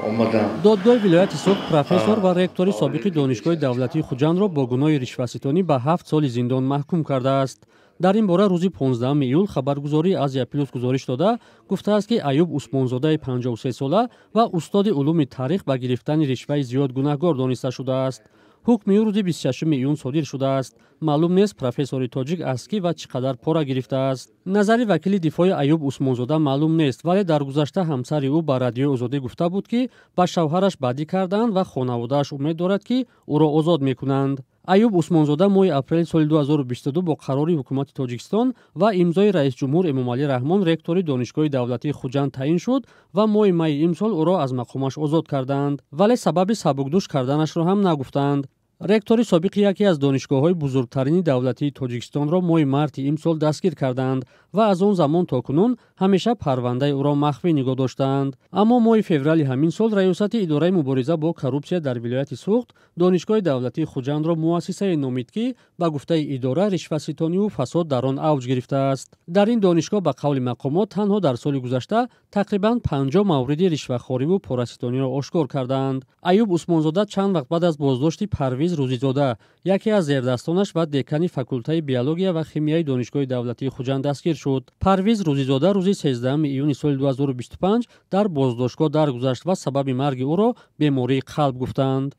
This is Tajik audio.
Омадам. Додгоҳи вилояти Суғд профессор ва ректори собиқи Донишгоҳи давлатии Хуҷандро бо гуноҳи ришваситонӣ ба 7 соли зиндон маҳкум кардааст. Дар ин бора рӯзи 15 июл хабаргузории Азия Плюс гузориш дода, гуфтааст, ки Аюб Усмонзодаи 53сола ва устоди улуми таърих ба гирифтани ришваи зиёд гунаҳгор дониста шудааст. Ҳукми ӯ рӯзи 26 июн содир шудааст. Маълум нест, профессори тоҷик аз кӣ ва чӣ қадар пора гирифтааст. Назари вакили дифои Аюб Усмонзода маълум нест, вале дар гузашта ҳамсари ӯ ба Радиои Озодӣ гуфта буд, ки ба шавҳараш бадӣ кардаанд ва хонаводааш умед дорад, ки ӯро озод мекунанд. Аюб Усмонзода моҳи апрели соли 2022 бо қарори ҳукумати Тоҷикистон ва имзои раисҷумҳур Эмомалӣ Раҳмон ректори Донишгоҳи давлатии Хуҷанд таъин шуд ва моҳи майи имсол ӯро аз мақомаш озод карданд, вале сабаби сабукдӯш карданашро ҳам нагуфтанд. Ректори собиқи яке аз донишгоҳҳои бузургтарини давлатии Тоҷикистонро моҳи марти имсол дастгир карданд ва аз он замон то кунун ҳамеша парвандаи ӯро махфӣ нигоҳ доштаанд. Аммо моҳи феврали ҳамин сол Раёсати идораи мубориза бо коррупсия дар вилояти Суғд Донишгоҳи давлатии Хуҷандро муассисае номид, ки ба гуфтаи идора ришваситониву фасод дар он авҷ гирифтааст. Дар ин донишгоҳ, ба қавли мақомот, танҳо дар соли гузашта тақрибан 50 мавриди ришвахориву пораситониро ошкор кардаанд. Аюб Усмонзода чанд вақт баъд аз боздошти Парвиз Рӯзизода, яке аз зердастонаш ва декани факултаи биология ва химияи Донишгоҳи давлатии Хуҷанд, дастгир шуд. Парвиз Рӯзизода рӯзи 13 июни соли 2025 дар боздоштгоҳ даргузашт ва сабаби марги ӯро бемории қалб гуфтанд.